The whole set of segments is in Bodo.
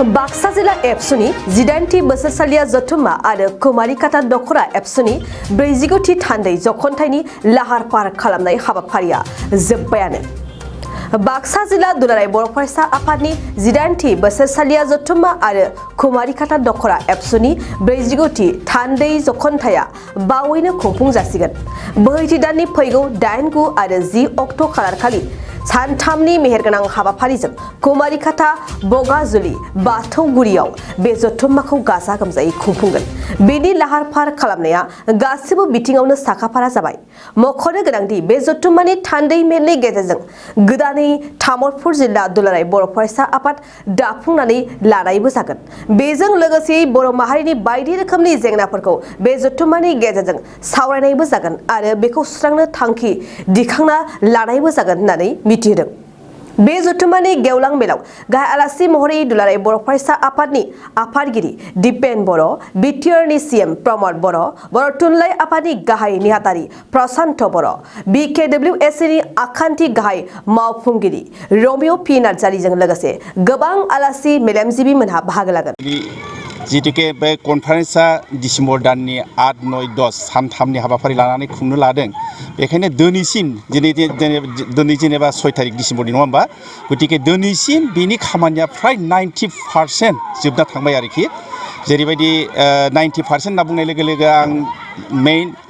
बाक्सा जिल्ला एबसुनि 18थि बोसोरसालिया जथुम्मा आरो कुमारिकाटा दख'रा एबसुनि 40थि थान्दै जख'न्थाइनि लाहार फाहार खालामनाय हाबाफारिया जोब्बायानो। बाक्सा जिल्ला दुलाराय बर' फरायसा आफादनि 18थि बोसोरसालिया जथुम्मा आरो कुमारिकाटा दख'रा एबसुनि 40थि थान्दै जख'न्थाइया बावैनो खुंफुं जासिगोन। बोहैथि दाननि फैगौ 8, 9 आरो 10 अक्ट' खालारखालि सानथामनि मेहेरगोनां हाबाफारिजों कुमारिकाटा बगाजुलि बाथौगुरियाव बे जथुम्माखौ गाजा गोमजायै खुंफुंगोन। बेनि लाहार फाहार खालामनाया गासिबो बिथिङावनो साखाफारा जाबाय। मख'नो गोनांदि बे जथुम्मानि थान्दै मेलनि गेजेरजों गोदानै तामुलपुर जिल्ला दुलाराय बर' फरायसा आफाद दाफुंनानै लानायबो जागोन। बेजों लोगोसे बर' माहारिनि बायदि रोखोमनि जेंनाफोरखौ बे जथुम्मानि गेजेरजों सावरायनायबो जागोन आरो बेखौ सुस्रांनो थांखि दिखांना लानायबो जागोन होननानै मिथिहोदों। बे जथुम्मानि गेवलां मेलाव गाहाय आलासि महरै दुलाराय बर' फरायसा आफादनि आफादगिरि दिपेन बर', बिटिआरनि सिएम प्रमद बर', बर' थुनलाइ आफादनि गाहाय नेहाथारि प्रशान्त बर', बिकेडब्लिउएसनि आखान्थि गाहाय मावफुंगिरि रमिअ पि नार्जारिजों लोगोसे गोबां आलासि मेलेमजिबि मोनहा बाहागो लागोन। जितुके बे कनफारेन्सआ डिसेम्बर दाननि 8, 9, 10 सानथामनि हाबाफारि लानानै खुंनो लादों। बेखायनो दिनैसिम दिनै जेनेबा 6 तारिख डिसेम्बरनि नङा होमबा, गतिके दिनैसिम बेनि खामानिया फ्राय 90% जोबना थांबाय आरोखि। जेरैबायदि 90% होनना बुंनाय लोगो लोगो आं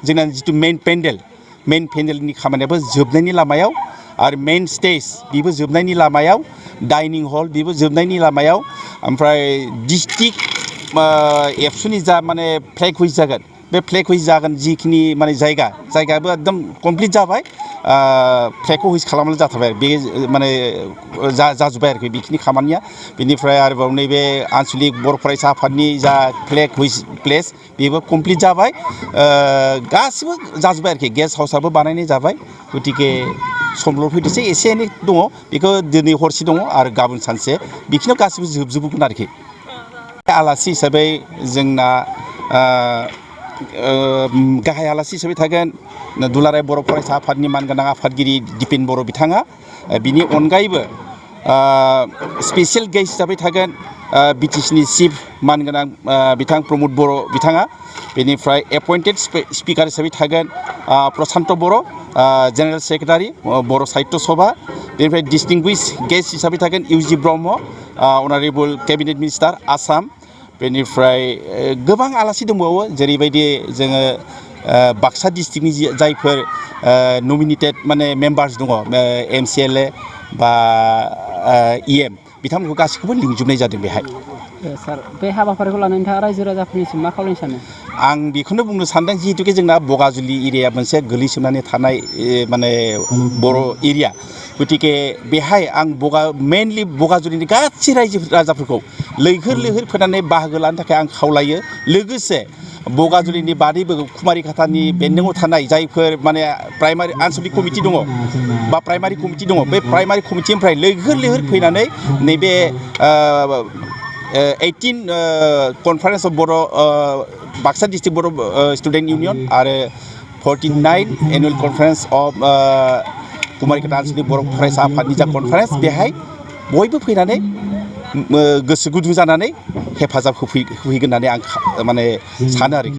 जोंना जितु मेइन पेन्डेलनि खामानियाबो जोबनायनि लामायाव आरो मेइन स्टेज बेबो जोबनायनि लामायाव, डाइनिं हल बेबो जोबनायनि लामायाव, ओमफ्राय डिस्ट्रिक्ट एबसुनि जा माने फ्लेग हुइस्ट जागोन, बे फ्लेग हुइस्ट जागोन जिखिनि माने जायगायाबो एकदम कमप्लिट जाबाय। फ्लेगखौ हुइस्ट खालामनाय जाथारबाय, बे माने जाजोब्बाय आरोखि बेखिनि खामानिया। बेनिफ्राय आरोबाव नैबे आन्सलिक बर' फरायसा आफादनि जा फ्लेग हुइस्ट प्लेस बेबो कमप्लिट जाबाय, गासिबो जाजोब्बाय आरोखि। गेस्ट हाउसआबो बानायनाय जाबाय। गतिके समल' फैदोंसै, एसे एनै दङ, बेखौ दिनै हरसे दङ आरो गाबोन सानसे, बेखिनियाव गासिबो जोबजोबगोन आरोखि। आलासि हिसाबै जोंना गाहाय आलासि हिसाबै थागोन दुलाराय बर' फरायसा आफादनि मानगोनां आफादगिरि दिपेन बर' बिथाङा। बिनि अनगायैबो स्पेसियेल गेस्ट हिसाबै थागोन बिटिसिनि चिफ मानगोनां बिथां प्रमद बर' बिथाङा। बेनिफ्राय एपइन्टेड स्पिकार हिसाबै थागोन प्रशान्त बर', जेनेरेल सेक्रेटारि बर' साहित्य सभा। बेनिफ्राय डिस्टिंगुइश गेस्ट हिसाबै थागोन इउजि ब्रह्म, अनारेबल केबिनेट मिनिस्टार आसाम। बेनिफ्राय गोबां आलासि दंबावो, जेरैबायदि जोङो बाक्सा डिस्ट्रिक्टनि जायफोर नमिनेटेड माने मेम्बार्स दङ, MCLA बा EM, बिथांमोनखौ गासैखौबो लिंजोबनाय जादों बेहाय। सार, बे हाबाफारिखौ लानानै नोंथाङा रायजो राजाफोरनिसिम मा खावलायनो सानो? आं बेखौनो बुंनो सानदों, जिहेतुके जोंना बगाजुलि एरिया मोनसे गोलैसोनानै थानाय माने बर' एरिया। गतिके बेहाय आं मेइनलि बगाजुलिनि गासै रायजो राजाफोरखौ लैहोर फैनानै बाहागो लानो थाखाय आं खावलायो। लोगोसे बगाजुलिनि बादैबो कुमारिकाटानि बेन्दोङाव थानाय जायफोर माने प्राइमारि आनसलिक कमिटि दङ बा प्राइमारि कमिटि दङ, बे प्राइमारि कमिटिनिफ्राय लैहोर फैनानै नैबे 18 conference of Bodo' Baksa district Bodo' student union आरो 49 एनुवेल कनफारेन्स अफ कुमारिकाटा आनसलिक बर' फरायसा आफादनि जा कनफारेन्स, बेहाय बयबो फैनानै गोसो गुदुं जानानै हेफाजाब होफैगोन होननानै आं माने सानो आरोखि।